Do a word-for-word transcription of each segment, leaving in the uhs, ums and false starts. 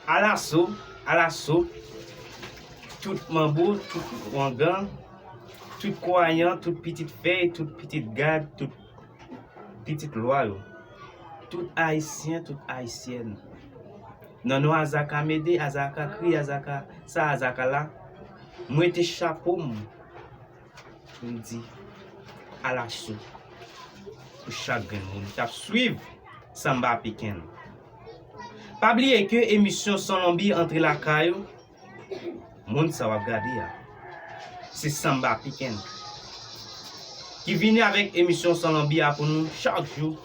Alaso, alaso, tout manbo, tout wangan, tout kwayan, tout pitit fèy, tout pitit gad, tout pitit lwa yo, tout ayisyen, tout ayisyèn. Nan non a Zaka Mede, a Zaka Kri, a Zaka sa, a Zaka la, m wete chapo m, m di alaso pou chak grenn moun k ap swiv Sanba Peken. Pa bliye ke emisyon San Lanbi antre lakay ou, moun sa w ap gade a, se Sanba Peken ki vini avèk emisyon San Lanbi a pou nou chak jou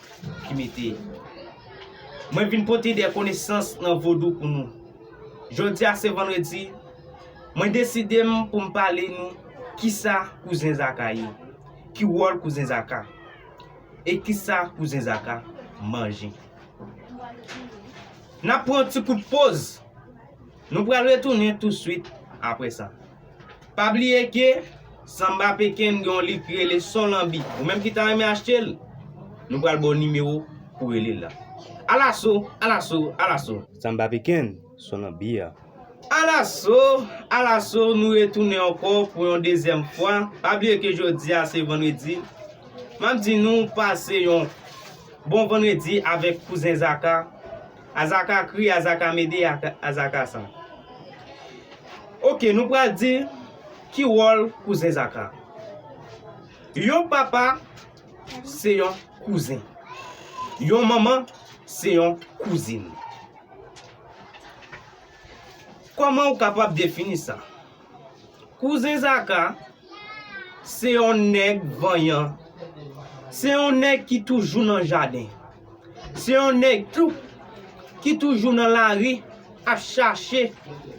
ki mete. Mwen vin pote de konesans nan vodou pou nou. Jodi a se vandredi, mwen deside m pou m pale nou kisa kouzen Zaka ye, ki wòl kouzen Zaka, e kisa kouzen Zaka manje. N ap pran yon ti kout poz. Nou pral retounen touswit apre sa. Pa bliye ke Sanba Peken gen yon liv ki rele Son Lanbi. Ou menm ki ta renmen achte l, nou pral ba w nimewo pou rele l la. Alaso, alaso, alaso. Sanba Peken, Son Lanbi a. Alaso, alaso, nou retounen ankò pou yon dezyèm fwa. Pa bliye ke jodi a se vandredi. M ap di nou pase yon bon vandredi avèk kouzen Zaka. A Zaka Kri, a Zaka Mede, a, a Zaka San. Oke, nou pral di ki wòl kouzen Zaka. Yon papa se yon kouzen. Yon manman se yon kouzin. Kòman ou kapab defini sa? Kouzen Zaka se yon nèg vanyan. Se yon nèg ki toujou nan jaden. Se yon nèg tou ki toujou nan lari ap chache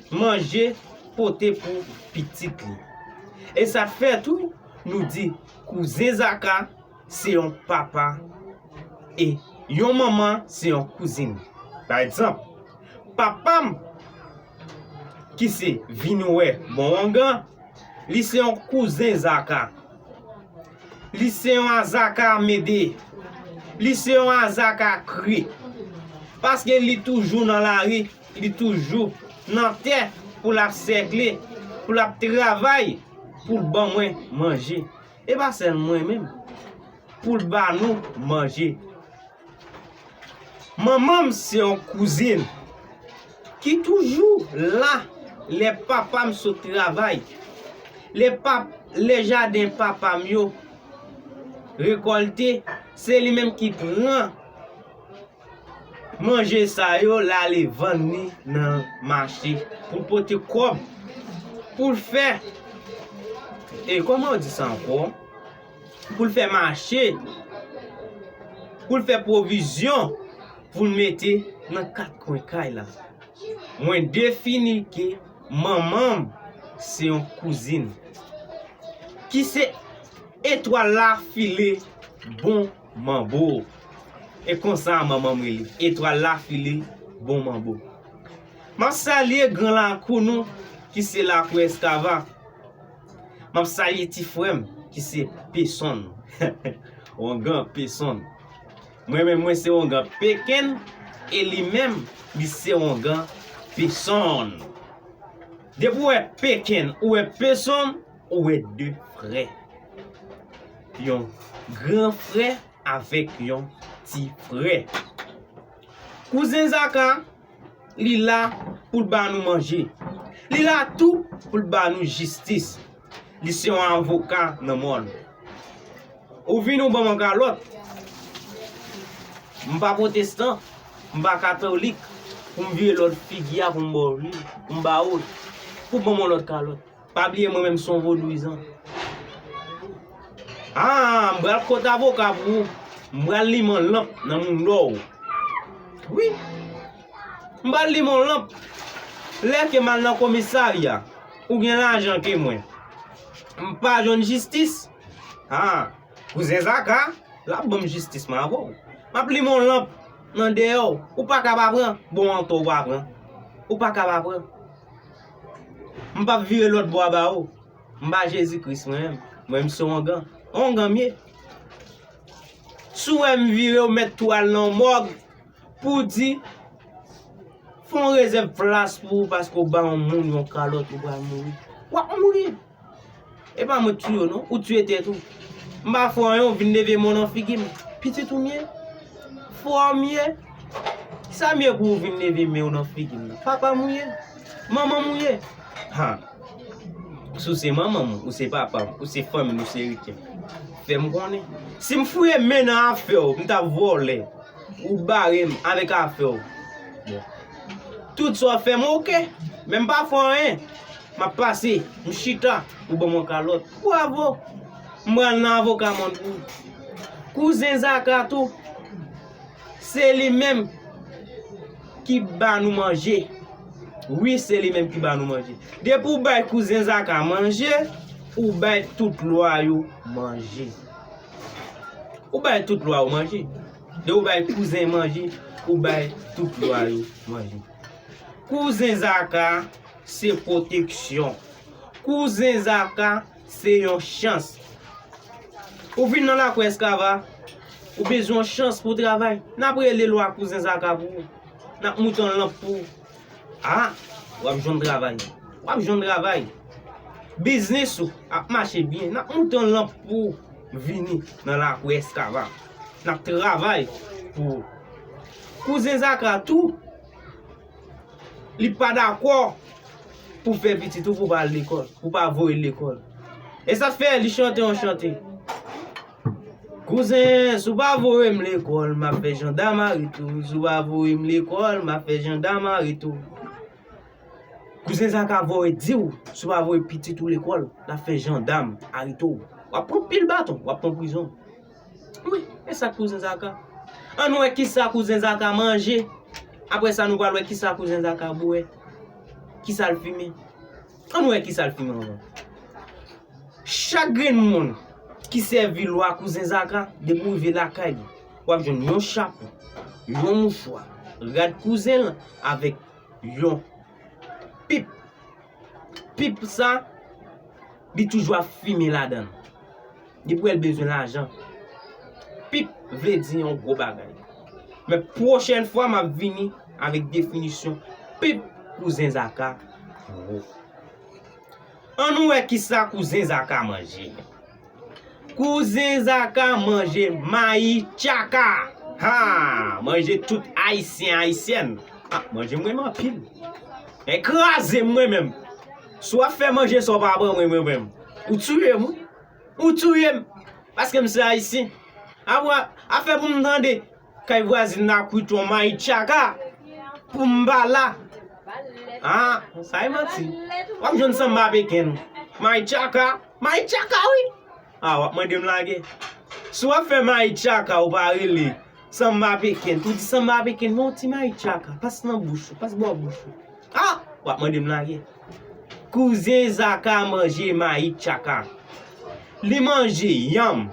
manje pote pou pitit li. E sa fè tou nou di kouzen Zaka se yon papa e yon manman se yon kouzin. Pa egzanp, papa m ki se Vin Wè Bon Wangan, li se yon kouzen Zaka. Li se yon Azaka Mede. Li se yon Azaka Kri. Paske li toujou nan lari, li toujou nan tè pou l ap sègle, pou l ap travay, pou l ban mwen manje. E pa sèl mwen menm, pou l ba nou manje. Manman m se yon kouzin ki toujou la lè papa m sot travay. Lè pap, lè jaden papa m yo rekòlte, se li menm ki pran manje sa yo, l ale vann li nan mache pou l pote kòb, pou l fè, e kòman yo di sa ankò? Pou l fè mache, pou l fè pwovizyon, pou l mete nan kat kwen kay la. Mwen defini ke manman m se yon kouzin ki se etwal la file bon manbo. E konsa manman m rele, etwal la file bon manbo. M ap salye gran lakou nou ki se lakou Eskava. M ap salye ti frè m ki se Pesonn. Wangan Pesonn. Mwen menm mwen se Wangan Peken e li menm li se Wangan Pesonn. Depi w wè Peken, ou wè Pesonn, ou wè de frè. Yon gran frè avèk yon ti frè. Kouzen Zaka, li la pou l ba nou manje. Li la tou pou l ba nou jistis. Li se yon avoka nan mòn. Ou vini ou ban m yon kalòt. M pa pwotestan, m pa katolik, pou m vire lòt figi a pou m ba w li, pou m ba w l, pou ban m yon lòt kalòt. Pa bliye mwen menm se yon vodouyizan. Ah, m pral kot avoka pou ou. M pral limen lanp nan mouda w. Wi. M pral limen lanp. Lè ke m al nan komisarya, ou gen lajan ke mwen. M pa jwenn jistis. Ah, kouzen Zaka, l ap ban m jistis mwen avè w. M ap limen lanp nan dèyè w. Ou pa ka pa pran. Bon, antò ou pa pran. Ou pa ka pa pran. M p ap vire lòt bò a ba ou. M pa Jezi Kris mwen menm. Mwen m se Wangan. Wangan m ye. Si w wè m vire, ou mèt tou al nan mòg pou w di Fè yon rezèv plas pou ou paske w ba yon moun yon kalòt, ou pral mouri. W ap mouri. E pa mwen k touye w non, ou touye tèt ou. M pa fè w anyen, ou vin leve men w nan figi m. Pitit ou m ye? Frè w m ye? Sa m ye pou ou vin leve men w nan figi m nan? Papa m ou ye? Manman m ou ye? Ha. Si w se manman m, ou se papa m, ou se fanmi m, ou se erite m, fè m konnen. Si m fouye men nan afè w, m t ap vòlè, ou bare m avèk afè w. Bon. Tout sa w fè m oke, men m pa fè w anyen. M ap pase, m chita, ou ban m yon kalòt. Bravo! M pral nan avoka mòn pou ou. Kouzen Zaka tou, se li menm ki ba nou manje. Wi, se li menm ki ba nou manje. Depi w bay kouzen Zaka manje, ou bay tout lwa yo manje. Ou bay tout lwa yo manje. Depi w bay kouzen manje, ou bay tout lwa yo manje. Kouzen Zaka, se pwoteksyon. Kouzen Zaka, se yon chans. Ou vin nan lakou Èskava, ou bezwen yon chans pou w travay. N ap rele lwa kouzen Zaka pou ou. N ap moute yon lanp pou ou. A, w ap jwenn travay. W ap jwenn travay. Biznis ou ap mache byen. N ap moute yon lanp pou ou vini nan lakou Èskava. N ap travay pou ou. Kouzen Zaka tou, li pa dakò pou fè pitit ou pou pa al lekòl, pou pa voye l lekòl. E sa fè li chante yon chante. Kouzen, si w pa voye m lekòl, m ap fè jandam arete w. Si w pa voye m lekòl, m ap fè jandam arete w. Kouzen Zaka voye di w, si w pa voye pitit ou lekòl, l ap fè jandam arete w. W ap pran pil baton, w ap pran prizon. Wi, e sa kouzen Zaka. Ann wè kisa kouzen Zaka manje. Apre sa, nou pral wè kisa kouzen Zaka bwè. Kisa l fimen. Ann wè kisa l fimen anvan. Chak grenn moun ki sèvi lwa kouzen Zaka, depi w rive lakay li, w ap jwenn yon chapo, yon mouchwa, rad kouzen l avèk yon pip. Pip sa, li toujou ap fimen ladan l. Depi w wè l bezwen lajan, pip vle di yon gwo bagay. Men pwochèn fwa, m ap vini avèk definisyon pip kouzen Zaka pou ou. Ann wè kisa kouzen Zaka manje. Kouzen Zaka manje mayi tchaka. Ha! Manje tout Ayisyen, Ayisyèn. A, manje m renmen anpil. Men kraze m mwen menm. Si w ap fè manje sa w pa ban mwen, mwen menm, ou touye m wi. Ou touye m. Paske m se Ayisyen. Apre, afè pou m tande kay vwazin nan kwit yon mayi tchaka pou m ba la. A, sa e manti. W ap jwenn sanba peken. Mayi tchaka, mayi tchaka wi. A, w ap mande m lagè. Si w ap fè mayi tchaka, ou pa rele sanba peken. Ou di sanba peken, non, ti mayi tchaka. Pas nan bouch ou, pas bò bouch ou. A, w ap mande m lagè. Kouzen Zaka manje mayi tchaka. Li manje yanm.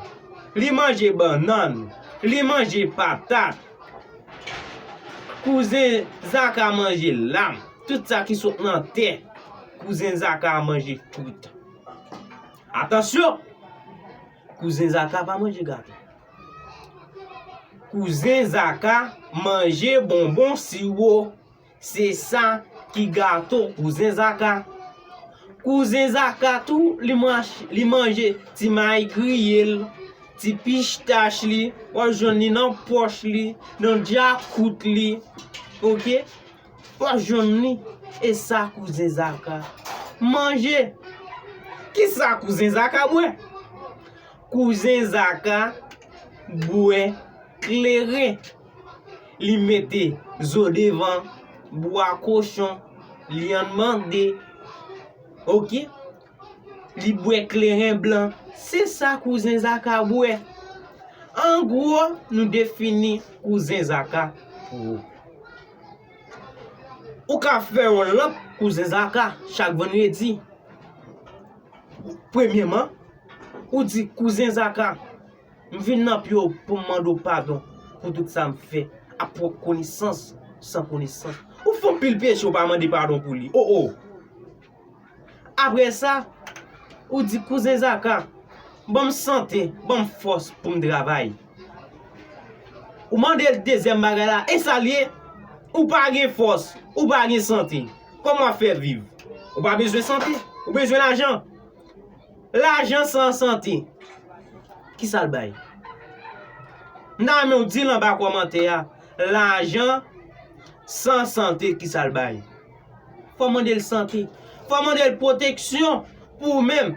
Li manje bannann. Li manje patat. Kouzen Zaka manje lam. Tout sa ki sot nan tè. Kouzen Zaka manje tout. Atansyon! Kouzen Zaka pa manje gato. Kouzen Zaka manje bonbon siwo. Se sa ki gato kouzen Zaka. Kouzen Zaka tou, li manje, li manje ti mayi griye l, ti pistach li, w ap jwenn li nan pòch li, nan djakout li. Oke? W ap jwenn li. E sa kouzen Zaka manje. Kisa kouzen Zaka bwè? Kouzen Zaka bwè kleren. Li mete zo devan, bwa kochon, lyann mande. Oke? Li bwè kleren blan. Se sa kouzen Zaka bwè. An gwo, nou defini kouzen Zaka pou ou. Ou ka fè yon lanp kouzen Zaka chak vandredi. Premyèman, ou di, kouzen Zaka, m vin nan pye w pou m mande w padon pou tout sa m fè, ak pwòp konesans, san konesans. Ou fè anpil peche, ou pa mande padon pou li. O, o! Apre sa, ou di, kouzen Zaka, ban m sante, ban m fòs pou m travay. Ou mande l dezyèm bagay la, e sa l ye? Ou pa gen fòs, ou pa gen sante. Kòman w ap fè viv? Ou pa bezwen sante, ou bezwen lajan. Lajan san sante, kisa l bay? M ta renmen w di l anba kòmantè a, lajan san sante, kisa l bay? Fò w mande l sante. Fò w mande l pwoteksyon pou ou menm,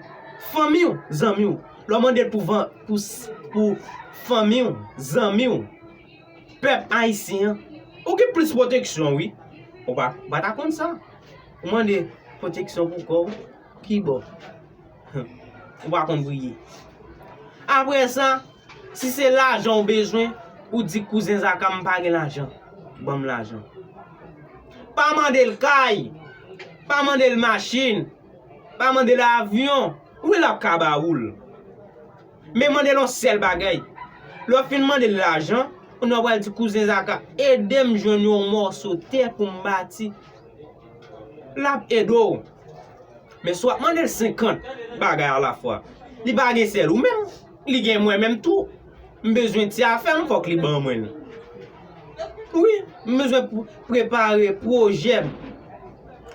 fanmi w, zanmi w. Lè w mande l pou, van- pou, s- pou fanmi w, zanmi w, pèp ayisyen an, ou gen plis pwoteksyon, wi. Ou pa, ou pa ta konn sa. Ou mande pwoteksyon pou kò w, ki bò? Ou pa konn priye. Apre sa, si se lajan w bezwen, ou di kouzen Zaka, "M pa gen lajan. Ban m lajan." Pa mande l kay. Pa mande l machin. Pa mande l avyon. Wi, l ap ka ba ou l. Men mande l yon sèl bagay. Lè w fin mande l lajan, ou nan pral di, "Kouzen Zaka, ede m jwenn yon mòso tè pou m bati." L ap ede w. Men si w ap mande l senkant bagay alafwa, li pa gen sèl ou menm, li gen mwen menm tou. M bezwen ti afè m, fòk li ban mwen l. Wi, m bezwen pou- prepare pwojè m,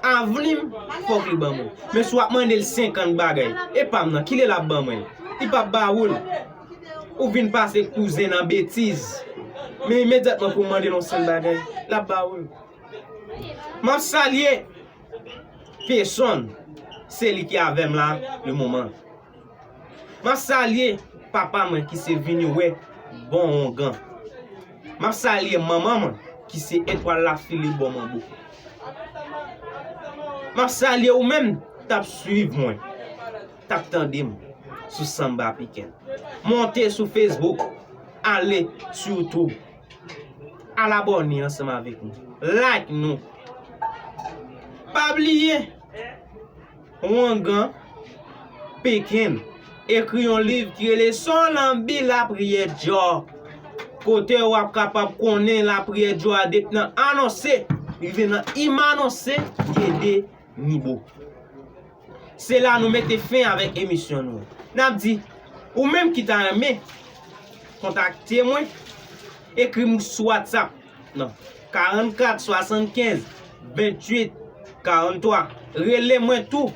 avni m, fòk li ban mwen. Men si w ap mande l senkant bagay, e pa m nan, kilè l ap ban mwen l? Li p ap ba ou l. Ou vin pase kouzen nan betiz. Men imedyatman pou w mande l yon senp bagay, l ap ba ou l. M ap salye Peson, se li ki avè m la, le moman. M ap salye papa mwen ki se vini wè bon ongan. M ap salye manman mwen ki se etwal la file bò manbo. M ap salye ou menm t ap swiv mwen, t ap tande m sou Samba Piken. Monte sou Facebook, ale sou YouTube. Al abòne ansanm avèk nou. Like nou. Pa bliye, Wangan Piken ekri yon liv ki rele Son Lanbi Lapriyè Djò. Kote w ap kapab konnen lapriyè Djò a depi nan anonse, rive nan imanonse, gede nibo. Se la nou mete fen avèk emisyon nou. N ap di, ou menm ki ta renmen kontakte mwen, ekri m sou WhatsApp nan karannkat swasannkenz venntuit karanntwa. Rele mwen tou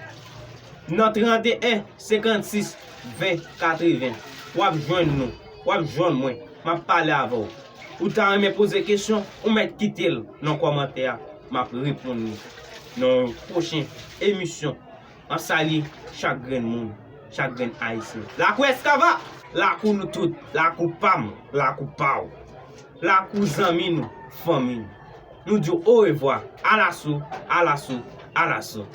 nan trannteyen senkannsis ven katreven. W ap jwenn nou, w ap jwenn mwen, m ap pale avè w. Ou ta renmen poze kesyon, ou mèt kite l nan kòmantè a, m ap reponn li nan yon pwochen emisyon. M ap salye chak grenn moun, chak grenn Ayisyen. Lakou Eskava, lakou nou tout, lakou pa m, lakou pa w, lakou zanmi nou, fanmi nou. Nou di w orevwa, alaso, alaso, alaso.